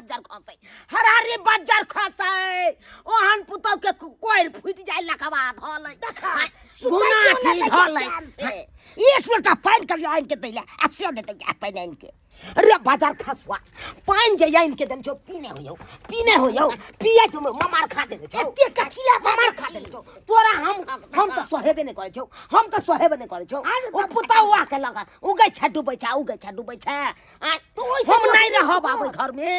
बज्जर खसै, हरहरी बज्जर खसै, ओहन पुतौ के कोरि फूटि जाय, लकवा धऽ लै, देखा, गुनाठी धऽ लै। ध्यान से। एक लोटा पानि करियो आनि के दै ले आ से देतै जा पानि आनि के। रे बाजार खसुआ, पानि जे आनि के देने छौ पीने होयौ, पीने होयौ, पिए छौ, ममार खा देने छौ। एते कथी ला ममार खा देने छौ तोरा। हम तऽ सोहेबे नहि करै छौ, हम तऽ सोहेबे नहि करै छौ। अरे ओ पुतौआ के लगा उगै छै डूबै छै, उगै छै डूबै छै। आँय, तू ओइसे हम नहि लोक रहब आब ओहि घरमे,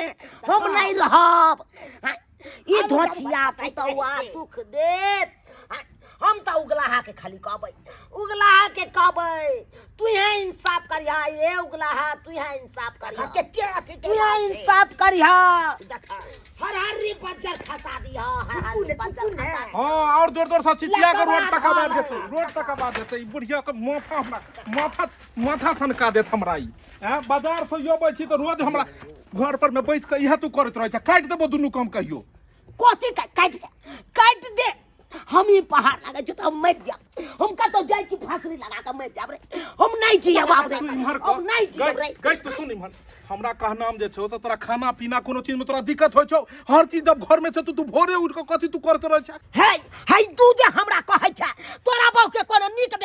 हम नहि रहब। आँय, ई आब धोछिया जब बताइ पुतौआ रहै छै। दुख देत। आँय, हम तऽ उगलाहा के खाली कहबै, उगलाहा के कहबै, तू यहाँ इंसाफ करिहा ए उगलाहा, तू यहाँ इंसाफ करिहा। कते अथी तू यहाँ इंसाफ करिहा। देखा, हर हर बज्जर खसा दिहा, हर हर चुपू ने, बज्जर चुपू ने। खसा दिहा। हाँ, और जोर जोर से चिचिया के रोड तक आवाज लकवा देतै, रोड तक आवाज देतै। ई बुढ़िया के माथा, हमरा माथा माथा सनका देत हमरा ई। आँ, बाजार से अबै छी तऽ रोज हमरा घर पर में बैस के इएह तू करैत रहै छै। काटि देबो दुनू काम कहियो। कथी काटि दे, काटि दे। हम ही पहाड़ लागै छौ तऽ हम मरि जायब। हम कतौ जाइ छी फांसरी लगा कऽ मरि जायब रे। हम नहि जियब आब रे, तू इम्हर हम नहि जियब रे। गई तो सुन इम्हर, हमरा कहनाम जे छौ से तोरा खाना पीना कोनो चीज में तोरा दिक्कत होइ छौ? हर चीज जब घर में छौ तो तू भोरे उठ के कथी तू करैत रहै छै? हे हे, तू जे हमरा कहै छै तोरा बहू के कोनो नीक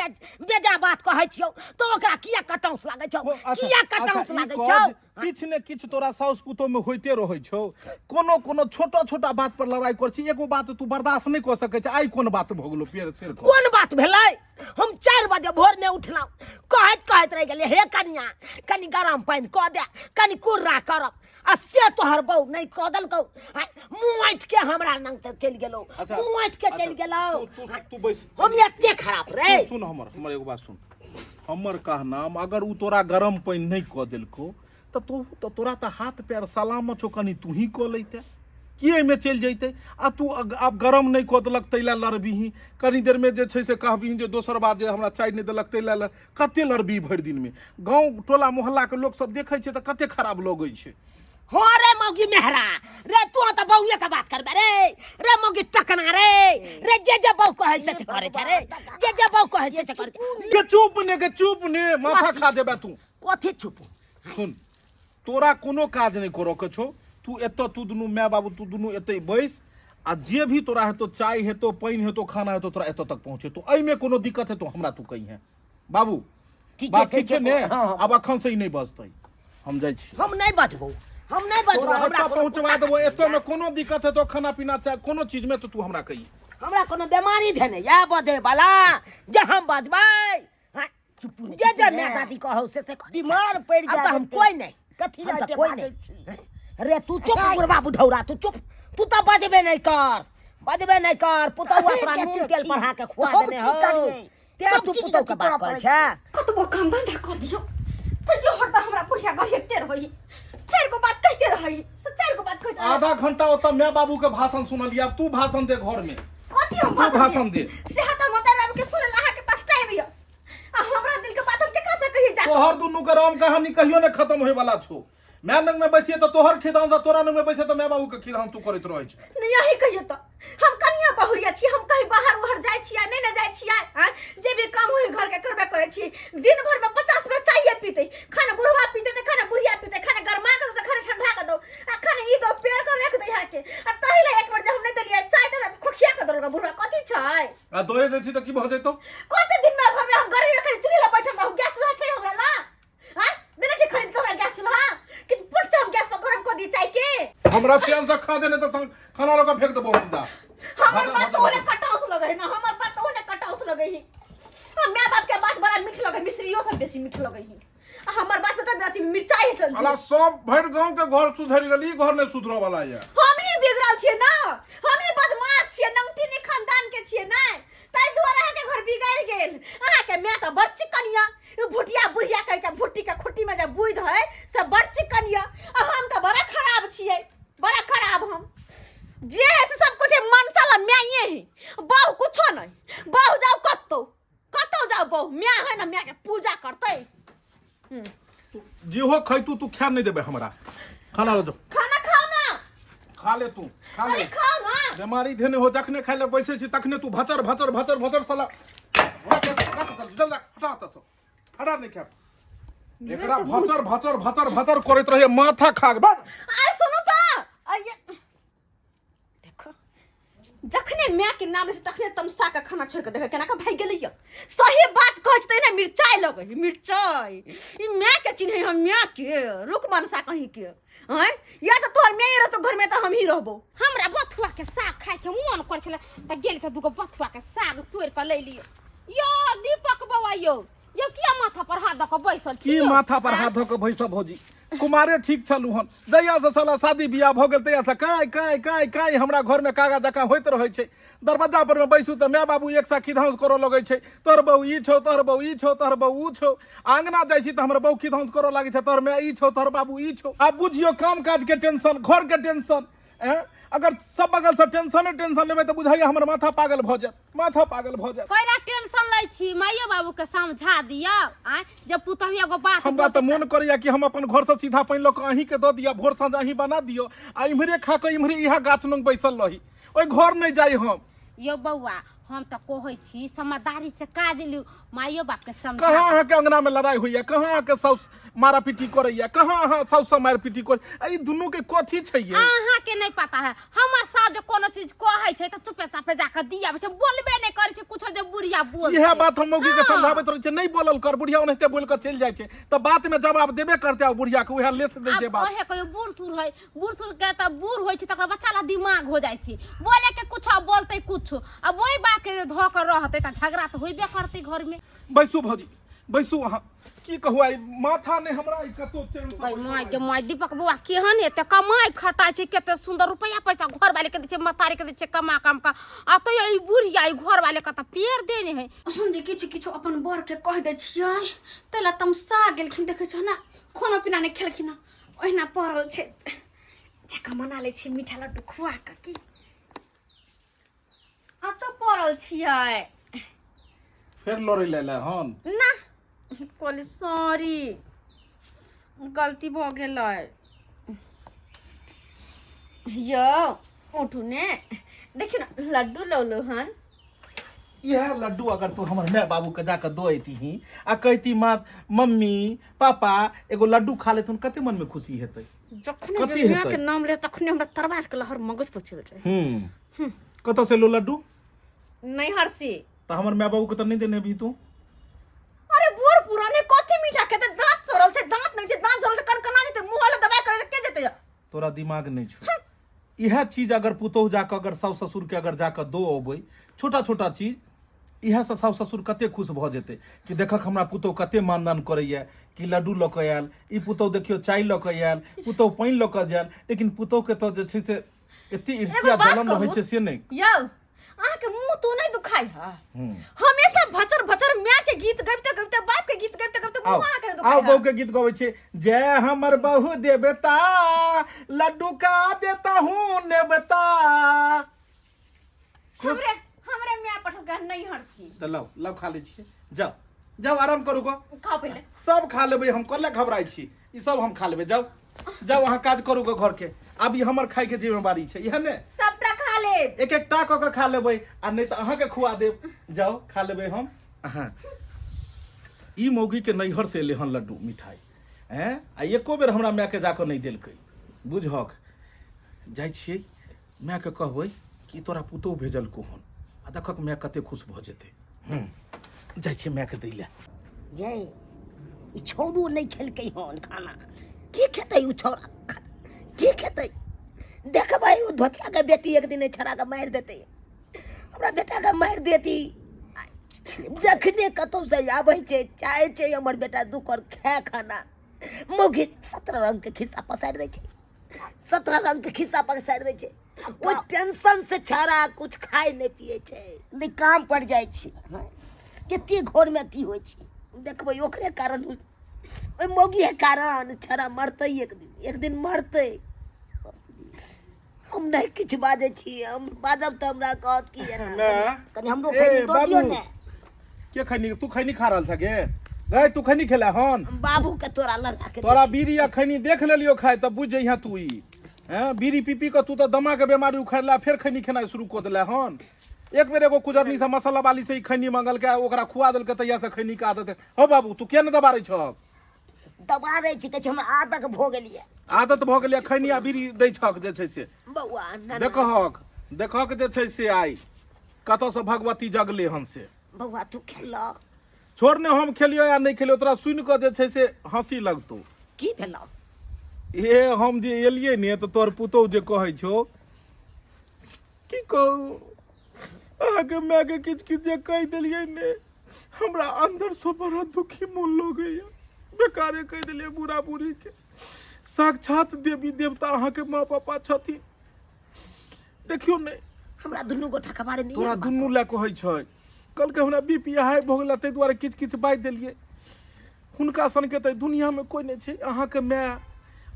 बेजा बात कहै छियौ तऽ ओकरा किया कटौस लागै छौ? अच्छा, किया कटौस अच्छा, ई लागै कह छौ? जे किछु ने किछु तोरा साउस पुतोह में होइते रहै छौ। कोनो कोनो छोटा छोटा बात पर लड़ाई कर छी, एगो बात तू बर्दाश्त नहि कऽ सकै छै। आइ कोन बात भऽ गेलो पेड़ सिर कऽ? कोन बात भेलै? हम 4 बजे भोर में उठलहुँ, कहैत कहैत रहि गेलियै, हे कनिया, कनि गरम पानि कऽ दे, कनि कुर्रा करब, आ से तोहर बहू नहि कऽ देलकौ। आइ मुँह ऐंठ के हमरा नंग से चलि गेलौ। अच्छा, मुँह ऐंठ के अच्छा, चलि गेलौ। तू बैस। हम एते खराब रे? सुन, हमर एगो बात सुन। हमर कहनाम अगर उ तोरा गरम पानि नहि कऽ देलकौ तऽ तू तऽ तोरा तऽ हाथ पैर सलामत छौ, कनि तूही कऽ लैते की एहिमे चलि जैते? आ तू आब गरम नहि कऽ देलक ताहि लए लड़बिही, कनि देरमे जे छै से कहबिही जे दोसर बात जे हमरा चाय नहि देलक ताहि लए कते लड़बिही भरि दिनमे? गाँव टोला मोहल्लाके लोक सब देखै छै तऽ कते खराब लगै छै। हाँ रे मौगी मेहरा रे, तू तऽ बौए के बात करबे रे। रे मौगी टकना रे, रे जे जे बहू कहै से से करै छै रे, जे जे बहू कहै से से करै छै। गे चुप ने, गे चुप ने, माथा खा देबे तू। कथी चुप? सुन, तोरा कोनो काज नहि करऽ के छौ। तू एतऽ, तू दुनू माय बाबू, तू दुनू एतै बैस आ जे भी तोरा हेतौ, चाय हेतौ, पानि हेतौ, खाना हेतौ, तोरा एतऽ तक पहुँचेतौ। एहिमे कोनो दिक्कत हेतौ हमरा तू कहिहे बाबू। ठीके बात कहै ठीक छै छै ने? हाँ, हाँ। आब अखन से ई नहि बजतै, हम जाइ छी। हम नहि बजबौ, हम नहि बजबौ। तोरा हमरा एतऽ कोनो पहुँचवा देबो। एतऽ मे कोनो दिक्कत हेतौ, खाना पीना चाहे कोनो चीज में, तऽ तू हमरा कही। हमरा कोनो बेमारी धेने या बजै वाला जे हम बजबै? हाँ, चुप ने, जे जे चुप ने। माय दादी कहौ से से करै छै। बीमार पड़ि आब तऽ जायब हम एते। कोइ नहि, कथी हम लए तऽ एते कोइ बाजै नहि। छी? रे तू चुप, बुढ़बा बुढ़ौरा, तू चुप, तू तऽ बजबे नहि कर, बजबे नहि कर। पुतौआ अरे तोरा नून कते तेल छी? बढ़ा के खुआ हम देने की हौ करियै? तें सब तू चीज पुतौह के के बात करऽ करै पड़ै छै। कतबो काम धंधा कऽ दियौ तैयो हरदम हमरा बुढ़िया गरियबते रहै, चारि गो बात कहिते रहै, से चारि गो बात कहिते रहै। आधा घंटा ओतऽ माय बाबू के भाषण सुनलियै, आब तू भाषण दे घर में। कथी हम तू भाषण दे। से तऽ माता राम के सुनल अहाँके पास टाइम यऽ, आ हमरा दिल के बात हम केकरा से कही जा? तोहर दुनू के राम कहानी कहियो ने खत्म होय वाला छौ। माय लग में बैसिए तऽ तोहर खिदान, तोरा लग में बैसे तऽ माय बाबू के खिदान तू करैत रहै छै। नहीं, यही कहियो तऽ हम कनिया बहुरिया छी, हम कहीं बाहर उहर जाइ छियै नहि ने जाइ छियै? आँय, जे भी काम होय घर के करबे करै छी। दिन भर में 50 बेर चाये पीते, खाना बुढ़वा पीते तऽ खाना बुढ़िया पीते, खाना गरमा के दो तऽ खाना ठंडा के दो, आ खाना ई दो, पेड़ के रख दे यहाँ के। आ तही ले एक बेर जे हम नहीं देलियै चाय तऽ खोखिया के दरोगा बुढ़वा कथी छै? आ दोए देती तऽ की भऽ जेतौ? कते दिन में हमरा हम गर्मी में खाली चूल्ही लग बैठल रहू? गैस चूल्हा छै हमरा ला? आँय, देने छै खरीद के हमरा गैस चूल्हा कि पुट से हम गैस पर गरम कऽ दी चाय के? हमरा चैन से खा देने तऽ खाना लऽ कऽ फेंक देबो सीधा। हमर बात तो ओने कटाउस लगे है ना, हमर बात तो ओने कटाउस लगे है। आ my बाप के बात बड़ा मीठ लगे, मिश्रियो से बेसी मीठ लगे है, आ हमर बात में तो अथी मिर्चाई चल। अला सब भरि गांव के घर सुधरि गेल, ई घर नहि सुधरऽ वाला ये। हम ही बिगड़ल छियै ना, हम ही बदमाश छियै, नमतीनी खानदान के छियै ना, ताहि दुआरे अहाँके घर बिगड़ि गेल। अहाँके माय तऽ बड़ चिकन यऽ, ई भुटिया बुढ़िया कहि के भुट्टी के खुट्टी में जे बुद्धि है से बड़ चिकन यऽ, आ हम तऽ बड़ा खराब छियै, बड़ा खराब हम। जे है से सब कुछ मनसा ला माये है, बहु कुछो नहीं। बहु जाओ कतौ कतौ जाओ, बहु माय है ना, माय के पूजा करतै। जेहो खैतू तू खा नहि देबै हमरा। खाना लऽ जाओ। खाना खाओ ना। खा ले तू, खा ले। अरे खाओ ना। बेमारी धेने हो, जखने खाय ले बैसै छी तखने तू भचर भचर भचर भचर साला। रख, रख, रख, जल्द रख, हटा हटा सब। हटा, नहि खायब एकरा। भचर भचर भचर भचर करैत रहिए, माथा खा के बड़। अरे सुनू तऽ। जखने माय के नाम लै छै तखने तमसा के खाना छोड़ के देखे केना के भागि गेलैया। सही बात कहै छै तहिना मिरचाइ लगै है, मिरचाइ। ई माय के चिन्है हम माय के, रुक मनसा कहीं के। आँय या तऽ तोहर माय रहतो घर में तऽ हमही रहबो। हमरा बथुआ के साग खाय के मन कर छले त गेल त दुगो बथुआ के साग तोड़ के ले लियो। यो दीपक बौआ यो, यो किया माथा पर हाथ दऽ के बैसल छी? की माथा पर हाथ धऽ के बैसब भौजी? कुमारे ठीक छलू हन, जहिया से साला शादी बियाह भऽ गेल तहिया से काय काय काय काय हमरा घर में कागा जकाँ होइत रहै छै। दरवाजा पर में बैसू तऽ माय बाबू एक सा खिधांस करऽ लगै छै, तोहर बहू ई छौ, तोहर बहू ई छौ, तोहर बहू ऊ छौ। आंगना जाइ छी तऽ हमर बहू खिधांस करऽ लागै छै, तोहर माय ई छौ, तोहर बाबू ई छौ। आब बुझियौ काम काज के टेंशन, घर के टेंशन, एँ अगर सब बगल से टेंशने टेंशन लेबै तऽ बुझाइया हमर माथा पागल भऽ जायत, माथा पागल भऽ जायत। पहिला टेंशन लै छी, माइयो बाबू के समझा दियौ। आँय जब पुतहु एगो बात हमरा तऽ मोन करैया कि हम अपन घर से सीधा पानि लऽ कऽ अहीं के दऽ दिअ, भोर साँझ अहीं बना दियौ आ इम्हरे खा कऽ इम्हरे इएह गाछ लग बैसल रही, ओहि घर नहि जाइ हम। यौ बौआ हम तऽ कहै छी समझदारी से काज लिउ, माइयो बाप के समझा। कहाँ अहाँके अंगना में लड़ाई होइया, कहाँ अहाँके साउस मारा पीटी करैया, कहाँ अहाँ साउस से मार पीटी कर, ई दुनू के कथी छै ये? अहाँ के नहीं पता है, हमर सास जे कोनो चीज कहै छै तऽ चुपे चापे जाके दिया आबै छै, बोलबे नहीं करै छै कुछो जे बुढ़िया बोल। इएह बात हम मौगी के समझाबैत रहै छै, नहीं बोलल कर, बुढ़िया ओनाहिते बोल के चलि जाइ छै तऽ बात में जवाब देबे करतै आ बुढ़िया के उएह लेस दै छै बात। ओहे कहियो बूढ़ सूढ़ है, बूढ़ सूढ़ के तऽ बूढ़ होइ छै तकरा बच्चा ला दिमाग हो जाइ छै, बोले के कुछ आ बोलते कुछ, अब वही बात के धऽ के रहते तऽ झगड़ा तऽ होइबे करते घर में। बैसू भौजी, बैसू अहाँ, की कहू आइ माथा नहि हमरा ई कतौ चैन से गई माय के माय, दीपक बौआ केहन एते कमाइ खटाइ छै, कते सुंदर रुपया पैसा घर वाले के दै छै, मतारी के दै छै कमा कम का, आ तो ई बुढ़िया ई घर वाले के तऽ पेड़ देने है। हम जे किछु किछु अपन बर के कहि दै छियै ताहि लए तमसा गेलखिन, देखै छौ ने खाना पीना नहि खेलखिन हँ, ओहिना पड़ल छै। जाकऽ मना लै छियै मीठा लड्डू खुआ कऽ। की अतऽ पड़ल छियै? फेर लड़ै लए एलै हन? ना कहली सॉरी गलती भऽ गेलै। यौ उठू ने, देखियौ ने लड्डू लौलू हन। इएह लड्डू अगर तू हमर माय बाबू के जाके दऽ अयतीही आ कहती माँ मम्मी पापा एगो लड्डू खा लेथुन, कते मन में खुशी हेतै? जखने कते जे माय हेतै? के नाम ले तखने हमरा तरवार के लहर मगज पर चलि जाय। कतऽ से लो लड्डू? नैहर से। तऽ हमर माय बाबू के तऽ नहि देने भी तू। अरे बूढ़ पुराने कथी मीठा खेतै, दांत सड़ल छै, दांत नहि छै, दांत सड़ल छै कनकना जेतै, मुँह वाला दबाई करे के जेतै। तोरा दिमाग नहि छौ। इएह चीज अगर पुतोहु जाकऽ अगर साउस ससुरके अगर जाकऽ दऽ अबै, छोटा छोटा चीज, इएहसँ साउस ससुर कते खुश भऽ जेतै कि देखक हमरा पुतोहु कते मानदान करैए, कि लड्डू लऽ कऽ आयल ई पुतोहु, देखियौ चाय लऽ कऽ आयल पुतोहु, पानि लऽ कऽ जायल। लेकिन पुतोहुके तऽ जे छै से एते ईर्ष्या बात जलन रहै कहू? छै से नहि। यौ अहाँके मुंह तो नहीं दुखाई है? हमेशा भचर भचर माय के गीत गाबिते गाबिते, बाप के गीत गाबिते गाबिते आउ मुंह अहाँके नहीं दुखाई आउ है? बहू के गीत गबै छै, जय हमर बहू देवता लड्डू का देता हूँ नेवता। खुश? हमरे हमरे माय पठौका नहीं हरसी। तऽ लाउ लाउ खा लै छियै, जाउ जाउ आराम करू गो। खाओ पहिले। सब खा लेबै हम, कल्ले घबराइ छी, ई सब हम खा लेबै। जाउ जाउ अहाँ काज करू गो घर के, आब ई हमर खाय के जिम्मेवारी छै, इएह ने? सबटा खा लेब। एक एक टा कऽ के खा लेबै आ नहि तऽ अहाँके खुआ देब। जाउ खा लेबै हम। अहाँ ई मौगी के नैहर से एलै हन लड्डू मिठाई, हैं आ एको बेर हमरा मायके जाकऽ नहि देलकै। बुझहक जाइ छियै मायके कहबै कि तोरा पुतोहु भेजलकौ हन, आ देखक माय कते खुश भऽ जेतै। जाइ छियै मायके दै लए। ये ई छौड़ो नहि खेलकै हन खाना, की खेतै ओ छौड़ा, की खेतै? देखबै ओ धोतियाके बेटी एक दिन एहि छौड़ाके मारि देतै, हमरा बेटाके मारि देती। जखने कतहुसँ आबै छै चाहै छै हमर बेटा दू कर खाय खाना, मौगी 17 रङ्गके खिस्सा पसारि दै छै, 17 रङ्गके खिस्सा पसारि दै छै। ओहि टेंशन से छौड़ा कुछ खाय नहि पियै छै, नहि काम पर जाइ छै, कते घरमे अथी होइ छै। देखबै ओकरे कारण, ओहि मौगीके कारण छौड़ा मरतै एक दिन, एक दिन मरतै। हम नहि किछु बाजै छी, हम बाजब तऽ हमरा कहत कि एना। माय, कनि हमरो ए, खैनी दऽ दियौ बाबू। ने। के खैनी? तू खैनी खा रहल छ गे? गए तू खैनी खेला हन? बाबू के तोरा लगा के तोरा बीड़ी आ खैनी देख लेलियो खाए तब बुझ जइहा तू ई हैं बीड़ी पी पी के तू तऽ दमा के बीमारी उखाड़ला, फेर खैनी खेनाइ शुरू कऽ देला हन। एक बेर एगो कुजरनी से मसाला वाली से ई खैनी मंगलकै, ओकरा खुआ देलकै, तहिया से खैनी के आदत है। हो बाबू तू किया ने दबारै छहक? दबा रहै छी, कहै छै हमरा आदत भऽ गेलियै। आदत भऽ गेलै खैनी आ बीड़ी दै छहक जे छै से। बौआ ना, ना। देखहक देखहक जे छै से आइ कतऽसँ भगवती जगले हन से। बौआ तू खेलऽ? छोड़ ने, हम खेलियो या नहि खेलियो, तोरा सुनि कऽ जे छै से हँसी लगतौ। की भेलौ? ए हम जे एलियै ने तऽ तोहर पुतोहु जे कहै छौ, की कहू, अहाँके मायके किछु किछु जे कहि देलियै ने, हमरा अन्दरसँ बड़ा दुखी मोन लगैया। बेकारे कहि देलियै बूढ़ा बूढ़ीके। साक्षात देवी देवता अहाँके माँ पापा छथिन। देखियौ ने, हमरा दुनू गोटा के बारे में तोरा दुनू लए कहै छै। कहलकै हमरा बी पी हाई भऽ गेल, ताहि दुआरे किछु किछु बाजि देलियै। हुनका सनके तऽ दुनियामे कोइ नहि छै। अहाँके माय,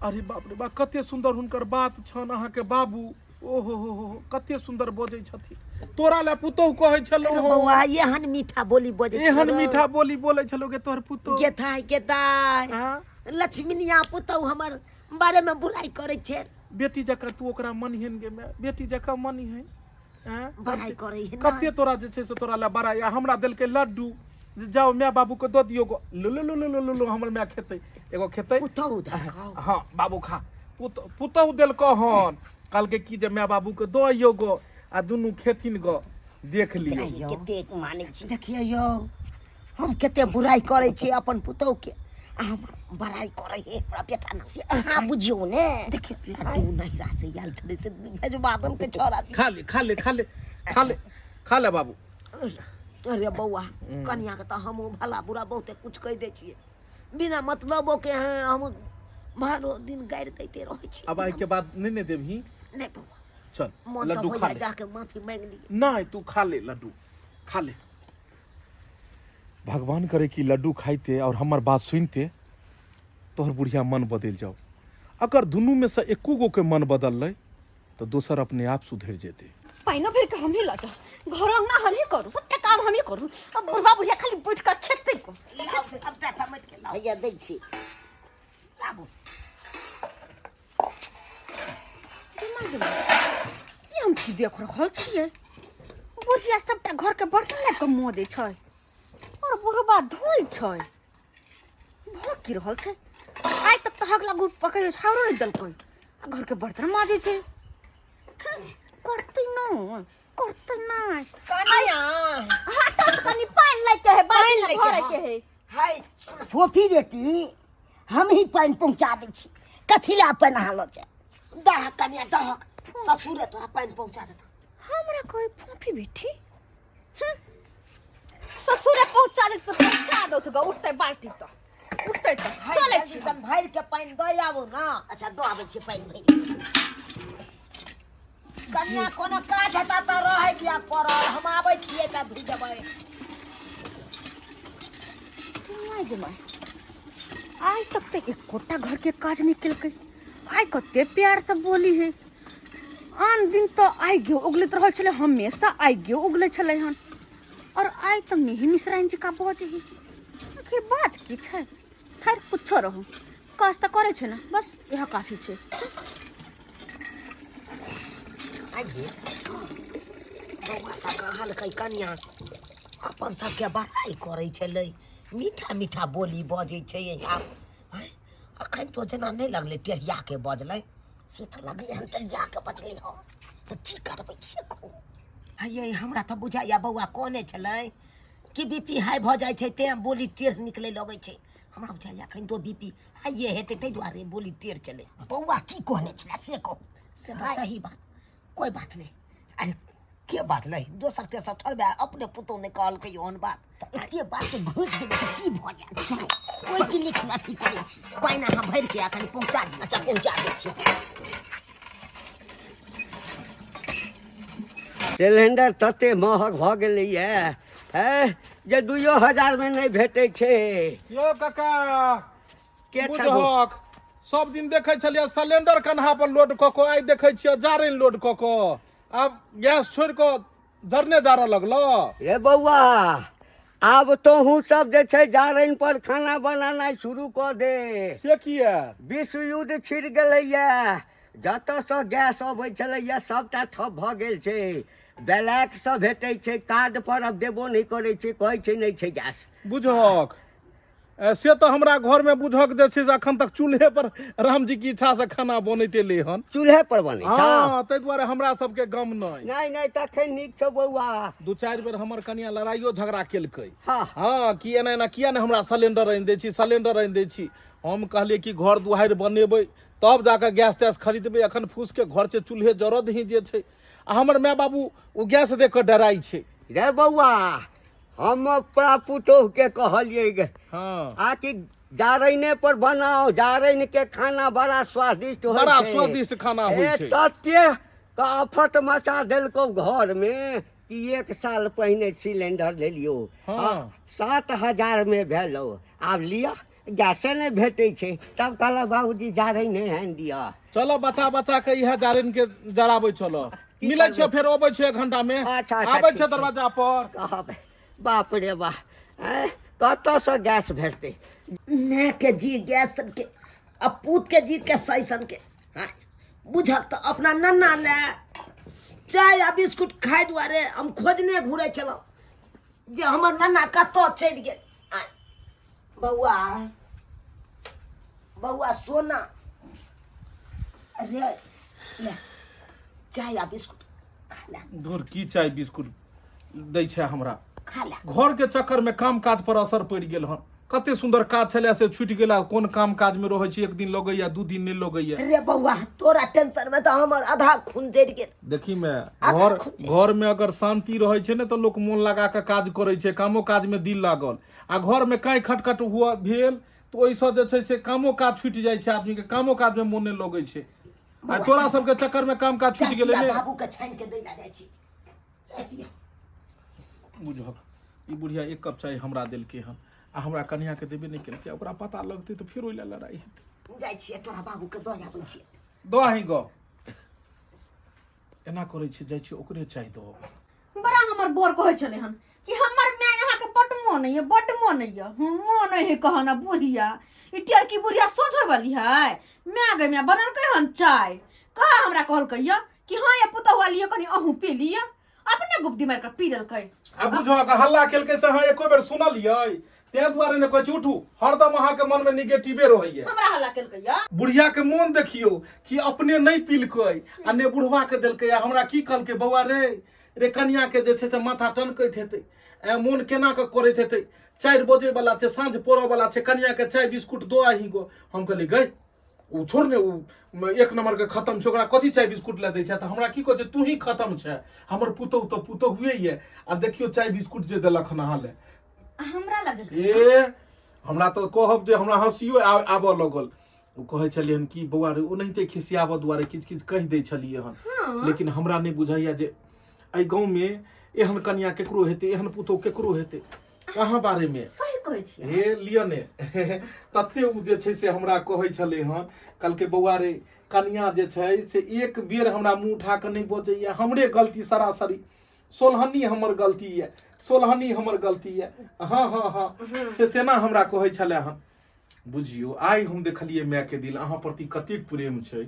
अरे बाप रे बाप, कते सुन्दर हुनकर बात छनि। अहाँके बाबू, ओहो हो हो, कते सुन्दर बजै छथिन। तोरा लए पुतोहु कहै छलौ। बौआ, एहन मीठा बोली बजै एहन मीठा बोली बोलै छलौ के तोहर पुतोहु। गेथाय गेथाय, लक्ष्मीनिया पुतोहु हमर बारे में बुराई करै छै। बेटी जकाँ तू ओकरा मनिहन गे माय, बेटी जकाँ मनिहन। बड़ाई करै है। कते तोरा जे छै से तोरा लए बड़ाई। आ हमरा देलकै लड्डू जे जाओ माय बाबू के दऽ दियौ गो। लो लो लो लो लो लो, हमर माय खेतै, एगो खेतै। पुतहु देलकौ? हाँ बाबू खा। पुतहु देलकौ हन, कहलकै की जे माय बाबू के दऽ अइयौ गो आ दुनू खेथिन गो। देख लियौ। कतेक मानै छी। देखियौ यौ, हम कते बुराई करै छी अपन पुतहु के, आ हमर बड़ाई करै है हमरा बेटा ने, से अहाँ बुझियौ ने। देखियौ, लड्डू नहिरा से आयल छलै से भेजबा देलकै छोड़ा। खा ले, खा ले, खा ले, खा ले, खा ले बाबू। अरे बौआ, कनिया के तऽ हमहूँ भला बुरा बहुते कुछ कहि दै छियै बिना मतलबो के। हैं, हम भरो दिन गारि दैते रहै छी। अब आइ के बाद नहि ने देबही? नहि बौआ। चल। मोन तऽ लड्डू खा होइया ले। जाके माफी मांगि लियै। नहि, तू खा ले, लड्डू खा ले। भगवान करे कि लड्डू खाइते और हमर बात सुनते तोहर बुढ़िया मन बदलि जाओ। अगर दुनू में से एको गो के मन बदललै तऽ दोसर अपने आप सुधरि जेतै। पाइनो भरि के हमही लऽ जाउ, घर अंगना हमही करू, सबटा काम हमही करू, अब बुढ़बा बुढ़िया खाली बैठ कऽ खेतै को। लाउ, सबटा समेट के लाउ। हैया दै छी, लाबू। ई हम की देख रहल छियै? बुढ़िया सबटा घर के बर्तन लाबि कऽ मजै छै और बुढ़बा धोइ छै। भऽ की रहल छै? आइ तक तऽ हगला गुप पकै छाउरो नहि देलकै आ घर के बर्तन माजै छै। करतै नहि, करतै नहि। कनिया। हटो तऽ कनि, पानि लैके है, पानि बाल्टी लैके भरैके है। हाय फोफी बेटी, हम ही पानि पहुँचा दै छी। कथी लए पानि अहाँ लऽ जायब? दहक कनिया, दहक, ससुरे तोरा पानि पहुँचा देतौ। हमरा कहै फोफी बेटी। ससुरे पहुँचा देत तऽ पहुँचा दौथ ग। उठतै बाल्टी तऽ उठतै तऽ चलै छी। तन भरि के पानि दऽ आबू ने। अच्छा, दऽ आबै छी पानि भरि। कनिया, कोनो काज हेता तऽ रहै दिया पड़ल, हम आबै छियै तऽ धुइ देबै। My गे my, आइ तक तऽ एकोटा घर के काज नहि केलकै, आइ कते प्यार से बोली है। आन दिन तऽ आइ उगलैत रहल छलै, हमेशा आइ उगलै छलै हन, और आइ तऽ मिही मिश्राइन जी का बजै है। आखिर बात की छै? खैर, कुछो रहू, काज तऽ करै छै ने, बस इएह काफी छै। आइए बौआ, तऽ कहलकै कनिया अपन सबके बड़ाइ करै छलै, मीठा मीठा बोली बजै छै। आब आँय, अखन तो जेना नहि लगलै टेढ़ियाके बजलै, से तऽ लगलै हन टेढ़ियाके बजलै हँ। तऽ की करबै से कहू? हे, हमरा तऽ बुझाइया बौआ कहने छलै कि बी पी हाई भऽ जाइ छै, तेँ बोली टेढ़ निकलै लगै छै। हमरा बुझाइया एखन तो बी पी हाइए हेतै, ताहि दुआरे बोली टेढ़ चलै। बौआ की कहने छलै से कहू? से तऽ सही बात, कोइ बात नहि। अरे के बात नहि, दोसर तेसर थोड़बे, अपने पुतहु नहि कहलकै ओहन बात। तऽ एते बात के घुसि देबै तऽ की भऽ जायत छै? कोइ की लिख अथी करै छी? पानि अहाँ भरिके एखन पहुँचा दियौ। अच्छा, पहुँचा दै छियै। सिलेंडर तते महग भऽ गेलैए है जे 2000 मे नहि भेटै छै। यौ काका। के छगो? बुझहक, सब दिन देखै छलियै सिलेंडर कन्हा पर लोड कऽ कऽ, आइ देखै छियै जारनि लोड कऽ कऽ। आब गैस छोड़ि कऽ जरने जारऽ लगलो। रे बौआ, आब तोहूँ सब जे छै जारनि पर खाना बनेनाइ शुरू कऽ दे। से किया? विश्व युद्ध छिड़ गेलैए, जतऽसँ गैस अबै छलैए सभटा ठप भऽ गेल छै। ब्लैकसँ भेटै छै, कार्ड पर आब देबो नहि करै छै, कहै छै नहि छै गैस। बुझहक, से तऽ हमरा घरमे बुझक जे छै से अखन तक चूल्हे पर रामजी की इच्छा से खाना बनैत एलै हन। चूल्हे पर बनै छै? हँ, ताहि दुआरे हमरा सबके गम नहि। नहि नहि, तखन नीक छौ बौआ। 2-4 बेर हमर कनिया लड़ाइयो झगड़ा केलकै। हाँ। हँ, कि एना एना किया ने हमरा सिलेंडर आनि दै छी, सिलेंडर आनि दै छी। हम कहलियै कि घर दुआरि बनेबै तब जाकऽ गैस तैस खरीदबै, अखन फूसके घर छै, चूल्हे जरऽ दही जे छै। आ हमर माय बाबू ओ गैस देख कऽ डराइ छै। रे बौआ, हम अपना पुतोह के कहलियै गे, हाँ। आ कि जारैने पर बनाओ, जारैन के खाना बड़ा स्वादिष्ट होइ बड़ा छै। स्वादिष्ट खाना होइ ए, छै। तते आफत मचा देलकौ घर में कि 1 साल पहिने सिलेंडर लेलियो। हाँ। 7000 में भेलो। आब लिअ, गैसे नहि भेटै छै। तब कहलक बाबूजी जारैन नहि आनि दिअ। चलो बचा बचा के इएह जारैन के जराबै चलो। की मिलै करबै? छै, फेर अबै छै 1 घंटा में। अच्छा, अच्छा, आबै ठीक छै छै। दरवाजा पर। कहब बाप रे बा, आँय, कतऽसँ गैस भेटतै? माय के जी गैस सन के आ पूत के जी के सही सन के। हाँ, बुझक तऽ अपना नन्ना ले चाय आ बिस्कुट खाय दुआरे हम खोजने घुरै छलहुँ जे हमर नन्ना कतऽ चलि गेल। आँय, बौआ, बौआ सोना अरे ले चाय आ बिस्कुट खा ले। धुर, की चाय बिस्कुट दै छै हमरा? खा ले। घर के चक्कर में काम काज पर असर पड़ि गेल हन। कते सुंदर काज छलै से छूटि गेल। आ कोन काम काज में रहै छी, 1 दिन लगैया, 2 दिन नहि लगैया। रे बौआ, तोरा टेंशन में तऽ हमर आधा खून जरि गेल। देखी मैं, आधा खून जरि घर में अगर शांति रहै छै ने तऽ लोक मोन लगा कऽ काज करै छै, कामो काज में दिल लागल। आ घर में काँय खटखट हुआ भेल तऽ ओहिसँ जे छै से कामो काज छूटि जाइ छै, आदमी के कामो काज में मोन नहि लगै छै। आ तोरा सबके चक्कर में काम काज छूटि चाय गेलै पिया, ने। बाबू के छानि के दै लए जाइ छी, चाय पिया। बुझक ई बुढ़िया 1 कप चाय हमरा देलकै हन आ हमरा कनिया के देबे नहि केलकै। ओकरा पता लगतै तऽ फेर ओहि लए लड़ाइ हेतै। जाइ छियै तोरा बाबू के दऽ आबै छियै। दऽ आही गऽ। एना करै छै, जाइ छियै ओकरे चाय दऽ अबै। बड़ा हमर बोर कहै छलै हन कि हमर माय अहाँके बड्ड मोन अइ, बड्ड मोन अइ। मोन अइ कहन बुढ़िया, ई टेरकी बुढ़िया सोझ होय वाली है। माय गे माय, बनलकै हन चाय। कहा हमरा कहलकै यऽ कि हाँ ये पुतहुआ लिअ कनि अहूँ पी लिअ, अपने गुप्ती मारि कऽ पी लेलकै। आ बुझक हल्ला केलकै से अहाँ एको बेर सुनलियै? ताहि दुआरे ने कहै छी उठू, हरदम अहाँके मनमे निगेटिवे रहैया। हमरा हल्ला केलकै यऽ? बुढ़िया के मोन देखियौ कि अपने नहि पीलकै आ ने बुढ़वा के देलकै। आ हमरा की कहलकै, बौआ रे रे कनिया के जे छै से माथा टनकैत हेतै, ए मोन केना कऽ करैत हेतै, 4 बजे वाला छै, साँझ पड़ऽ वाला छै, कनिया के चाय बिस्कुट दऽ आही गो। हम कहलियै गई ओ छोड़ ने, ओ 1 नंबर के खत्म छै, ओकरा कथी चाय बिस्कुट लए दै छै? तऽ हमरा की कहै छै, तू ही खत्म छै, हमर पुतोहु तऽ पुतोहुए ये। आ देखियौ चाय बिस्कुट जे देलक हन अहाँ लए। हमरा लगल ए हमरा तऽ कहब जे हमरा हँसियो आबऽ लगल। ओ कहै छलियै हन कि बौआ रे, ओनाहिते खिसियाबऽ दुआरे किछु किछु कहि दै छलियै हन, लेकिन हमरा नहि बुझाइया जे एहि गाँवमे एहन कनिया केकरो हेतै, एहन पुतोहु केकरो हेतै अहाँ बारेमे। सही कहै छियै। हे लिअ ने, तते ओ जे छै से हमरा कहै छलै हन, कहलकै बौआ रे कनिया जे छै से एक बेर हमरा मुँह उठा कऽ नहि बजैया, हमरे गलती सरासरी, सोलहनी हमर गलती यऽ, सोलहनी हमर गलती यऽ। हँ हँ हँ, से तेना हमरा कहै छलै हन। बुझियौ आइ हम देखलियै मायके दिल अहाँ प्रति कतेक प्रेम छै।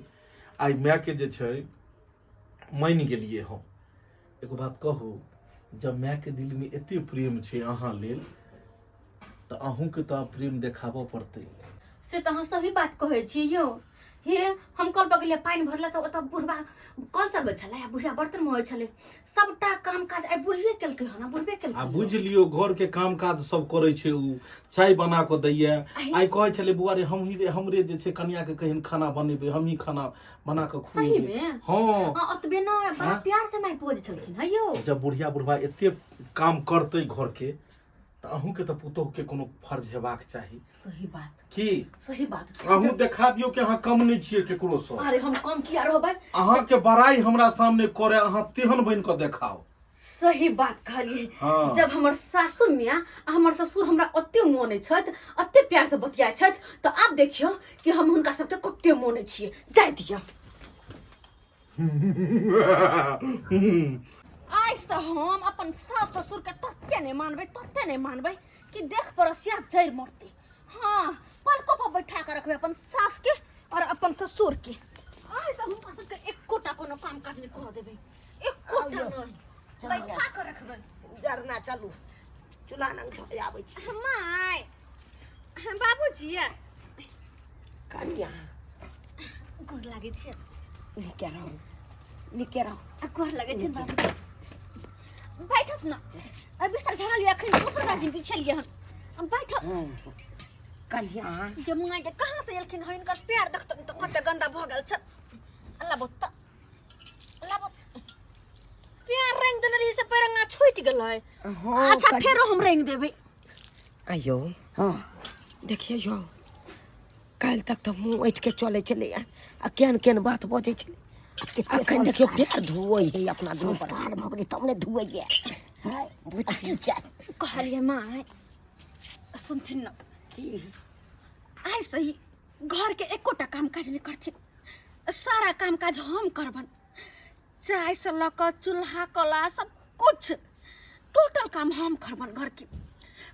आइ मायके जे छै मानि गेलियै हम। एगो बात कहू, जब मायके दिलमे एते प्रेम छै अहाँ लेल तऽ अहूँके तऽ आब प्रेम देखाबऽ पड़तै। से तऽ अहाँ सही बात कहै छी यौ। हे हम कल पर गेलियै पानि भरला तऽ ओतऽ बुढ़बा कल चलबै छलै आ बुढ़िया बर्तन मोहै छलै। सबटा काम काज आइ बुढ़िये केलकै हन, बुढ़बे केलकै। आ बुझि लियौ घर के काम काज सब करै छै उ, चाय बना कऽ दैया। आइ कहै छलै बौआ रे हमही रे हमरे जे छै कनिया के कहिन खाना बनेबै, हमही खाना बना कऽ सही खुएबै। में? हँ। आ ओतबे नहि, बड़ा हाँ? प्यार से माय बजै छलखिन हँ यौ। जब बुढ़िया बुढ़बा एते काम करतै घर के तऽ अहूँके तऽ पुतोहुके कोनो फर्ज हेबाक चाही। सही बात। की? सही बात। अहूँ देखा दियौ कि अहाँ कम नहि छियै केकरोसँ। अरे हम कम किया रहबै? अहाँके बड़ाई हमरा सामने करे, अहाँ तेहन बनि कऽ देखाउ। सही बात कहलियै। हाँ। जब हमर सासु मियाँ आ हमर ससुर हमरा ओते मोने छथि, ओते प्यार से बतियाइ छथि, तऽ आब देखियौ कि हम हुनका सबके कते मोने छियै। जाय दिअ। आइ से हम अपन सास ससुर के तते नहि मानबै, तते नहि मानबै कि देख पड़ोसिया जरि मरतै। हाँ, पलको पर बैठा के रखबै अपन सास के और अपन ससुर के। आइ से हुनका सबके एकोटा कोनो काम काज नहि करऽ देबै, एकोटा आउ यौ, नहि, चलू बैठा के रखबै। जरना चलू, चूल्हा नंग धऽ आबै छी। माय बाबूजी कनिया गोर लागै छियै नीके रहू नीके रहू आ गोर लगै छै बाबूजी बैठत न आ बिस्तर झाड़ल यऽ एखन कपड़ा दाजी बिछलियै हन हम बैठत कनिया जे माय के कहाँ से एलखिन हन हिनकर पैर देखतन तऽ कते गंदा भऽ गेल छन अल्लाह बहुत अल्लाह बहुत पैर रंग देने रही से पैरंगा छूटि गेलै हाँ अच्छा फेरो हम रंग देबै आइयो हाँ देखिए यौ काल्हि तक तऽ मुँह ऐठ के चलै छलैया आ केहन केहन बात बजै छलै अखन देखियौ पैर धोअै है अपना दुनू पर। संस्कार भऽ गेलै तब ने धुएके है बुझी चल कहलियै माँ सुनथिन न की आइ से ही घर के एकोटा काम काज नहि करथिन सारा काम काज हम करबन चाय से लऽ कऽ चूल्हा कला सब कुछ टोटल काम हम करबन घर के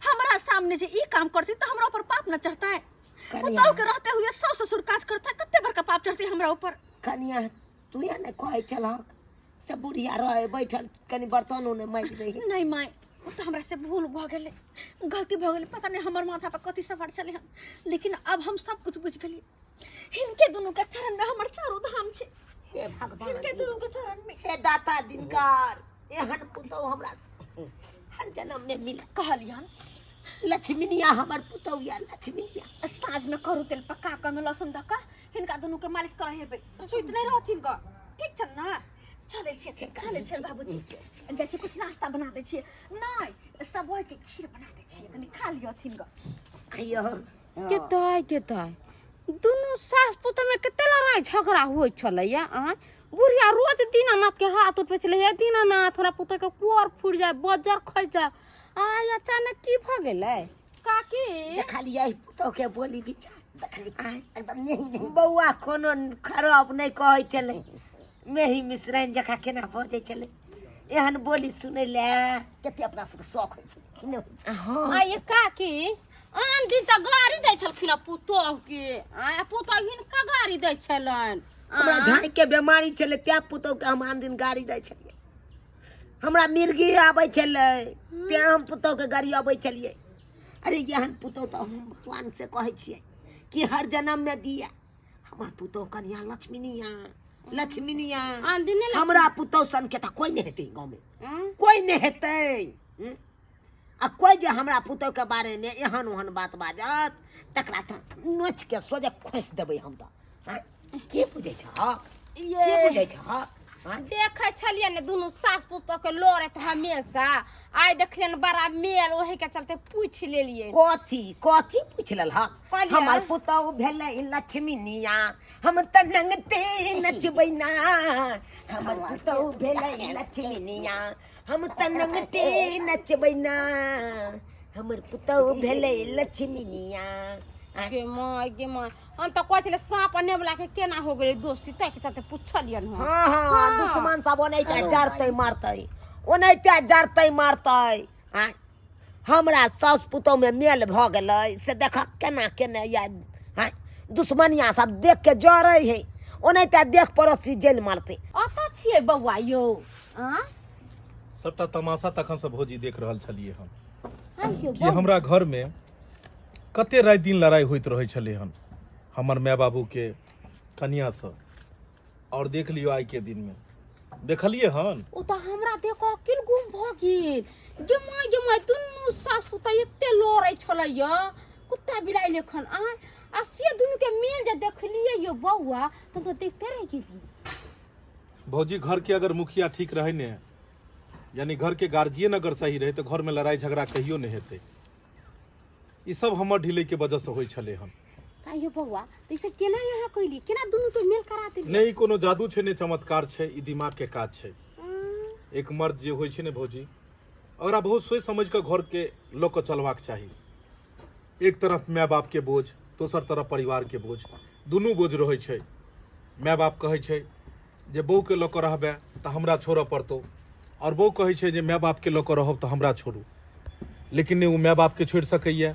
हमरा सामने जे ई काम करथिन तऽ हमरा ऊपर पाप न चढ़ता है कनिया। पुतहु के रहते हुए सास ससुर काज करता है कते बड़का पाप चढ़ते हमरा ऊपर कनिया तू या ने कहै छलहक से बुढ़िया रहे बैठल कनि बर्तनो ने माजि दै नहीं माय ओ तऽ हमरा से भूल भऽ गेलै गलती भऽ गेलै पता नहीं हमर माथा पर कथी सवार छलै हन लेकिन अब हम सब कुछ बुझि गेलियै हिनके दुनू के चरण में हमर चारू धाम छै हे भगवान हिनके दुनू के चरण में हे दाता दिनकर एहन पुतहु हमरा हर जन्म में मिले कहलियन लक्ष्मीनिया हमर पुतहु या लक्ष्मीनिया साँझ में करू तेल पका कऽ में लहसुन दऽ कऽ हिनका दुनू के मालिश करै हेबै सुति नहि रहथिन गऽ ठीक छनि ने चलै छियै चलै छियै बाबूजी जाइ छियै कुछ नाश्ता बना दै छियै नहि सबके खीर बना दै छियै कनि खा लिअथिन गऽ आइयो केतै केतै दुनू सास पुतोहमे कते लड़ाइ झगड़ा होइ छलैया आँय बुढ़िया रोज दीनानाथ के हाथ उठबै छलै हे दीनानाथ हमरा पुतोहके कोर फुटि जाय बज्जर खसि जाय आइ अचानक की भऽ गेलै काकी देखलियै पुतहु के बोली विचार देखली एकदम नहीं नहीं बौआ कोनो खराब नहि कहै छलै मेही मिश्राइन जकाँ केना बजै छलै एहन बोली सुनै लए कते अपना सबके शौक होइ छै कि नहि होइ छै हँ आइ काकी आन दिन तऽ गाड़ी दै छलखिन पुतोहके आ पुतोह हिनका गाड़ी दै छलनि हमरा झाँकि के बेमारी छलै तैं पुतोहके हम आन दिन गाड़ी दै छलियै हमरा मिर्गी आबै छलै तैं हम पुतोहके गाड़ी अबै छलियै अरे एहन पुतोह तऽ हम भगवान से कहै छियै कि हर जन्ममे दिया हमर पुतोह कनिया लक्ष्मीनिया लक्ष्मीनिया आन दिन नहि हमरा पुतोह सनके तऽ कोइ नहि हेतै गाँवमे आँ? कोइ नहि हेतै हूँ? आ कोइ जे हमरा पुतोहके बारेमे एहन ओहन बात बाजत तकरा तऽ नोचिके सोझे खोसि देबै हम तऽ आँय? के बुझै छहक के बुझै छहक आँय? देखै छलियै ने दुनू सास पुतोह के लड़ैत हमेशा आइ देखलियनि बड़ा मेल ओही के चलते पूछि लेलियै कथी कथी पूछि लेलहक कहलियै। हमर पुतहु भेलै लक्ष्मीनिया हम तऽ नंगते नचबै ना हमर पुतहु भेलै लक्ष्मीनिया हम तऽ नंगते नचबै ना हमर पुतहु भेलै लक्ष्मीनिया गे माय गे माय हम तऽ कहै छलियै साँप आ नेबला के केना हो गेलै दोस्ती ताहि के चलते पुछलियनि हन हाँ हाँ दुश्मन सब ओनाहिते जरतै मारतै ओनाहिते जरतै मारतै आँय हमरा साउस पुतहुमे मेल भऽ गेलै से देखऽ केना केने या आँय दुश्मनिया सब देख के जरै है ओनाहिते देख पड़ोसी जलि मारतै अतऽ छियै बौआ यौ आँ सबटा तमाशा तखन से भौजी देख रहल छलियै हम आइयो कि हमरा घरमे कते राति दिन लड़ाइ होइत रहै छलै हन हमर माय बाबूके कनियाँसँ आओर देख लियौ आइके दिनमे देखलियै हन ओ तऽ हमरा देख अकिल गुम भऽ गेल गे माय गे माय दुनू सास पुतोह एते लड़ै छलै यऽ कुत्ता बिलाइ लेखन आँय आ से दुनूके मेल जे देखलियै यौ बौआ तऽ हम तऽ देखते रहि गेलियै भौजी घरके अगर मुखिया ठीक रहै ने यानी घरके गार्जियन अगर सही रहै तऽ घरमे लड़ाइ झगड़ा कहियो नहि हेतै ई सब हमर ढिलैके वजहसँ होइ छलै हन आइयो बौआ तऽ ई सब केना यहाँ कैली केना दुनू के मेल करा देली नहि ई कोनो जादू छै नहि चमत्कार छै ई दिमागके काज छै एक मर्द जे होइ छै ने भौजी ओकरा बहुत सोचि समझि कऽ घरके लऽ कऽ चलबाक चाही एक तरफ माय बापके बोझ दोसर तरफ परिवारके बोझ दुनू बोझ रहै छै माय बाप कहै छै जे बहूके लऽ कऽ रहबै तऽ हमरा छोड़ऽ पड़तौ आओर बहू कहै छै जे माय बापके लऽ कऽ रहब तऽ हमरा छोड़ू लेकिन नहि ओ माय बापके छोड़ि सकैए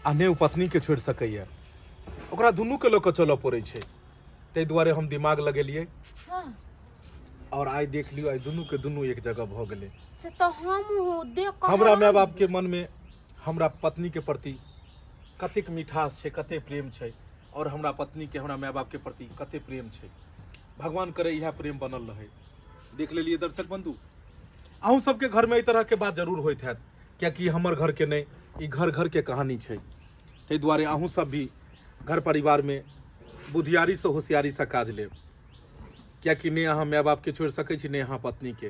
आ नहि ओ पत्नीके छोड़ि सकैए ओकरा दुनूके लऽ कऽ चलऽ पड़ै छै ताहि दुआरे हम दिमाग लगेलियै हाँ आओर आइ देख लियौ आइ दुनूके दुनू एक जगह भऽ गेलै से तऽ हम देख कऽ हमरा माय हैरान बापके मनमे हमरा पत्नीके प्रति कतेक मिठास छै, कतेक प्रेम छै, आओर हमरा पत्नीके हमरा माय बापके प्रति कतेक प्रेम छै। भगवान करे इएह प्रेम बनल रहै। देख लेलियै दर्शक बंधु, अहूँ सबके घरमे एहि तरहके बात जरूर होइत हैत, कियाकि हमर घरके नहि, ई घर घरके कहानी छै। ताहि दुआरे अहूँ सब भी घर परिवारमे बुधियारीसँ होशियारीसँ काज लेब, कियाकि नहि अहाँ माय बापके छोड़ि सकै छी, नहि अहाँ पत्नीके।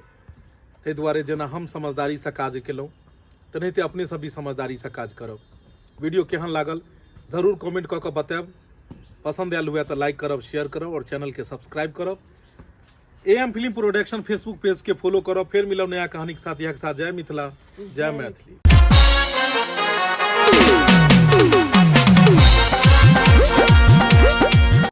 ताहि दुआरे जेना हम समझदारीसँ काज केलहुँ तेनाहिते अपने सब भी समझदारीसँ काज करब। वीडियो केहन लागल जरूर कमेंट कऽ कऽ बतायब। पसंद आयल हुए तऽ लाइक करब, शेयर करब और चैनल के सब्सक्राइब करब। A M film production Facebook page के फॉलो करब। फेर मिलब नया कहानी के साथ। इएह के साथ जय मिथिला, जय मैथिली।